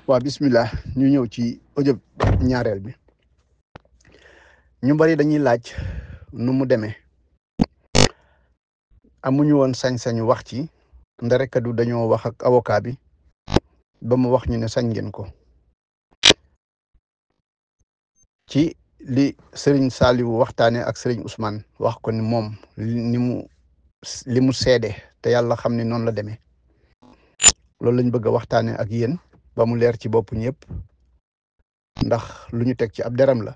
waa bismillah ñu ñëw ci audio ñaareel bi. ñu bari dañuy laaj nu mu demee amuñu woon sañ-sañu wax ci ndarekadu dañoo wax ak avocat bi ba mu wax ñu ne sañ ngeen ko ci li Serigne Saliou waxtaane ak Serigne Ousmane wax ko ni moom li mu seede te yàlla xam ne noonu la demee loolu lañ bëgg a waxtaane ak yéen ba mu leer ci bopp ñëpp ndax lu ñu teg ci ab deram la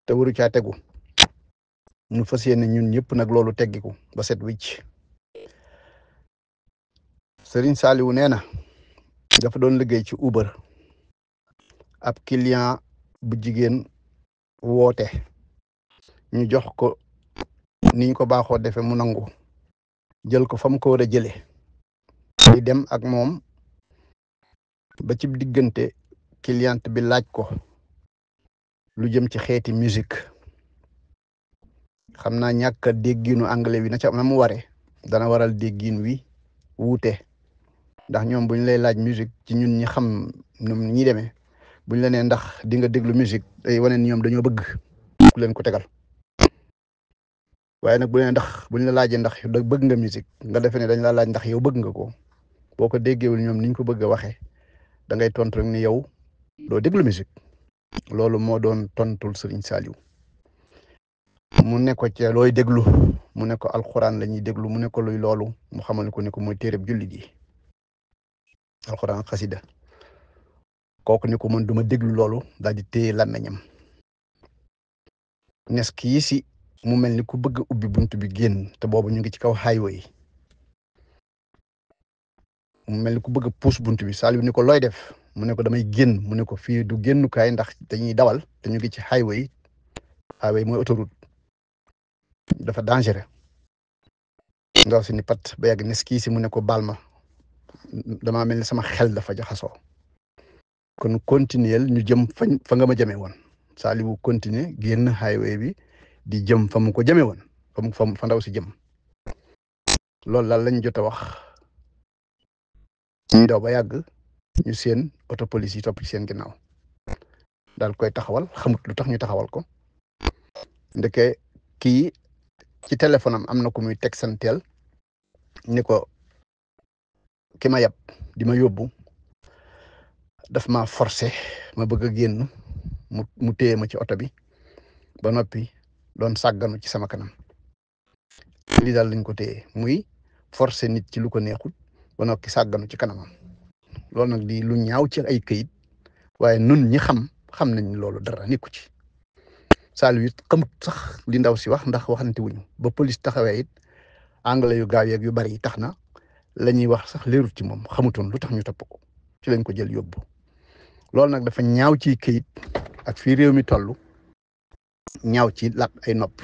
te waru caa tegu ñu fas yéene ñun ñëpp nag loolu teggiku ba set wicc. Serigne Saliou nee na dafa doon liggéey ci Uber ab client bu jigéen woote ñu jox ko niñ ko baaxoo defee mu nangu jël ko fa mu ko war a jëlee di dem ak moom ba ci diggante client bi laaj ko lu jëm ci xeeti musique xam naa ñàkk a déggiinu anglais wi na mu waree dana waral déggiin wi wuute ndax ñoom buñ lay laaj musique ci ñun ñi xam nu ñi demee buñ la nee ndax di nga déglu musique day wane ni ñoom dañoo bëgg ku leen ko tegal waaye nag buñ la laajee ndax bëgg nga musique nga defee ne dañ la laaj ndax yow bëgg nga ko boo ko déggeewul ñoom niñ ko bëgg a waxee da ngay tontu rek ni yow doo déglu musique loolu moo doon tontul Serigne Saliou mu ne ko ca looy déglu mu ne ko alxuraan la ñuy déglu mu ne ko luy loolu mu xamal ko ne ko mooy téereb jullit yi alxuraan xasida kooku ne ko man duma déglu loolu daal di téye làmmeñam nes kii si mu mel ni ku bëgg ubbi buntu bi génn te boobu ñu ngi ci kaw highway mu mel ni ku bëgg puus buntu bi Saliou ni ko looy def mu ne ko damay génn mu ne ko fii du génnukaay ndax dañuy dawal te ñu ngi ci highway mooy autoroute dafa dangereux ndaw si ni pat ba yàgg nes kii si mu ne ko baal ma damaa mel ni sama xel dafa jaxasoo kon continuer ñu jëm fa nga ma jëmee woon Saliou continuer génn highway bi di jëm fa mu ko jëmee woon fa ndaw si jëm loolu daal lañ jot a wax ñu daw ba yàgg ñu seen auto police yi topp ci seen ginnaaw daal koy taxawal xamut lu tax ñu taxawal ko ndeke kii ci téléphone am na ko muy teg santeel ni ko ki ma yab di ma yóbbu daf ma forcé ma bëgg a génn mu téye ma ci oto bi ba noppi doon sàgganu ci sama kanam lii daal lañ ko téye muy forcé nit ci lu ko neexul ba noppi sàgganu ci kanamam loolu nag di lu ñaaw ci ay këyit waaye nun ñi xam nañ loolu dara nekku ci Saliou it xamut sax li ndaw si wax ndax waxante wuñu ba police taxawee it anglais yu gaaw yeeg yu bari yi tax na la ñuy wax sax leerut ci moom xamutoon lu tax ñu topp ko ci lañ ko jël yóbbu loolu nag dafa ñaaw ci këyit ak fii réew mi toll ñaaw ci lat ay nopp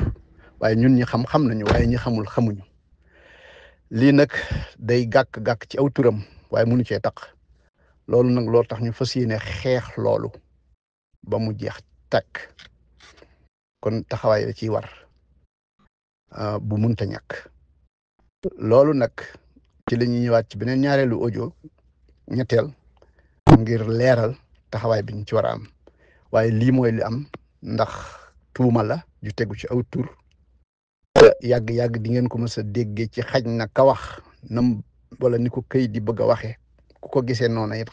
waaye ñun ñi xam nañu waaye ñi xamul xamuñu lii nag day gàkk-gàkk ci aw turam waaye mënu cee taq loolu nag loolu tax ñu fas yéene xeex loolu ba mu jeex takk kon taxawaay la ciy war bu munta ñàkk loolu nag ci la ñuy ñëwaat ci beneen ñaareelu audio ñetteel ngir leeral taxawaay bi ñu ci war a am waaye lii mooy li am ndax tuuma la ju tegu ci aw tur yàgg-yàgg di ngeen ko mës a déggee ci xaj na ka wax nam wala ni ko këy di bëgg a waxee ku ko gisee noonu it